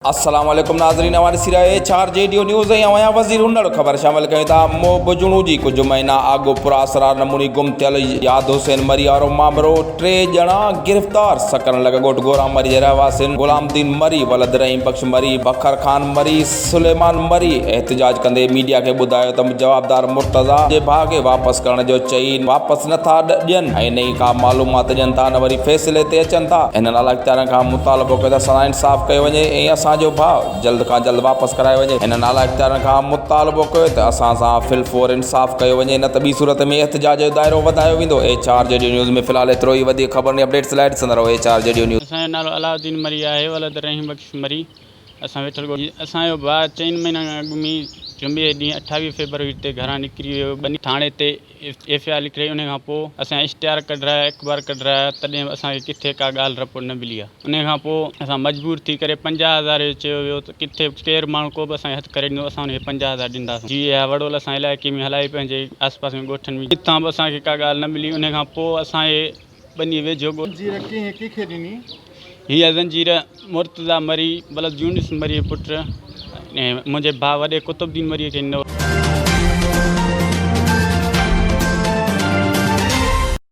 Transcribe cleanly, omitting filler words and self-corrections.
السلام عليڪم ناظرين اوهان ڏسي رهيا H R G D news ۽ اوهان وزير هنڙ خبر شامل ڪيون ٿا موبجڻو جي ڪجهه مهينا اڳ پراسرار نموني گم ٿيل ياد حسين مري وارو مامرو ٽي ڄڻا گرفتار سڪرن لڳ ڳوٺ گوران مري جي رهواسين غلام الدين مري ولد رحيم بخش مري بکر خان مري سليمان مري احتجاج ڪندي ميڊيا کي ٻڌايو ته جوابدار مرتضيٰ جي ڀاء کي واپس ڪرڻ جو چئي واپس نه ٿا ڏين ۽ نه ئي ڪا معلومات ڏين ٿا نه وري فيصلي تي اچن ٿا. هنن اعليٰ اختيارين کان مطالبو ڪيو ته اسان سان انصاف ڪيو وڃي ۽ اسان جو ڀاء جلد کان جلد واپس ڪرايو وڃي. هنن اعليٰ اختيارين کان مطالبو ڪيو ته اسان سان في الفور انصاف ڪيو وڃي نه ته ٻي صورت ۾ احتجاج جو دائرو وڌايو ويندو. ايڇ آر جي ڊيو نيوز ۾ في الحال ايترو ئي وڌيڪ خبرن ۽ اپڊيٽس لاء ڏسندا رهو ايڇ آر جي ڊيو نيوز. اسان جو نالو علاء الدين مري آهي ولد رحيم بخش مري. اسان ويٺل ڳوٺ جي اسان جو ڀاء چئن مهينن کان اڳ ۾ جمعي جي ڏينهن 28 فيبروري تي گهران نڪري ويو ٻني ٿاڻي تي ايف I R لکرائي ان کان پوء اسان اشتهار ڪڍرايا اخبار ڪڍرايا تڏهن به اسان کي ڪٿي ڪا ڳالهه رپورٽ نه ملي آهي ان کان پوء اسان مجبور ٿي ڪري 50 هزار جو چيو ويو ته ڪٿي به ڪير ماڻهو ڪو به اسان کي هٿ ڪري ڏيندو اسان ان کي 50 هزار ڏينداسون جي اها وڙول اسان علائقي ۾ هلائي پنهنجي آس پاس ۾ ڳوٺن ۾ ڪٿان به اسان کي ڪا ڳالهه نه ملي ان کان پوء اسان کي ٻني ويجهو ڳوٺ. زنجير ڪنهن ڪنهن کي ڏني؟ هيء زنجير مرتضيٰ مري ولد يونس مريء پٽ ۽ منهنجي ڀاء وڏي قطب الدين مريء کي ڏنو.